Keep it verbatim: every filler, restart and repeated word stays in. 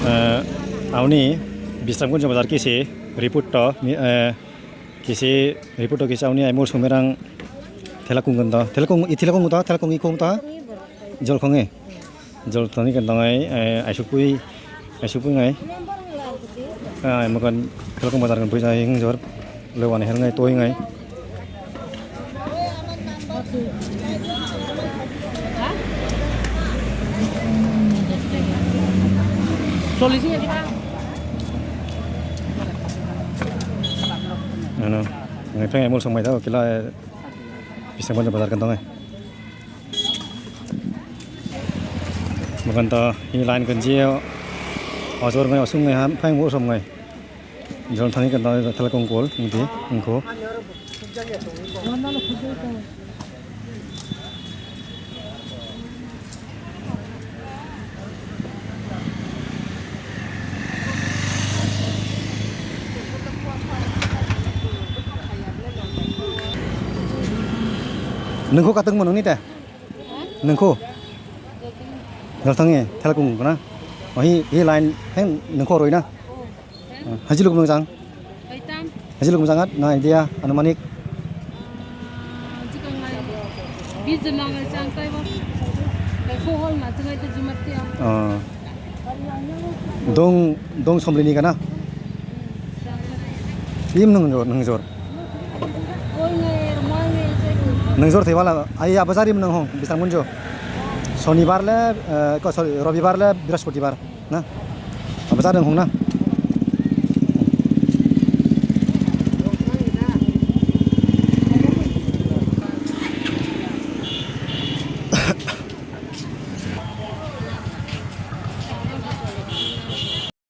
Eh, auni Bisramganj bazar kisi report to, mi-, eh, kisi report to kisi auni aimol sumerang thela kung to, thela kung, i thela kung to, thela kung i kung to, jol kung i, jol thani kan tangai, eh, aisuk pui, aisuk pui ngai. Ah, emokan thela kung bazar kan pui jai hing jor. Lewan hel ngai toi ngai. Ano, ngai phai emol song mai tao kila, eh, Bisramganj bazar kan tongai. Bukan to, ini line kan jio, ojor ngai osung ngai ham phai emol song ngai. Jol thani kan thelekong kol wngdi wngkho. Nungkho katwng mano ni te? Nungkho? Jol thani thelekong na? Oh, hi, hi line, hen nungkho roi na? Haji luk mwngjang? Kaitam. Haji luk mwngjang at na idea anumanik? Ah, jikang ngai. Bijim nang ngai chang tai bo. Kai ko hol ma jngai te jumat tiya. Ah. Dong, dong somlini kana? Im nung jor, nung jor. Koi ngai, rmai ngai, jai ko. Nung jor thewala, ai abajari mwnang hong, bisang munjo. Sonibar le, eh, ko, sorry, robibar le, brihaspatibar. Na? Apa sadang hong na?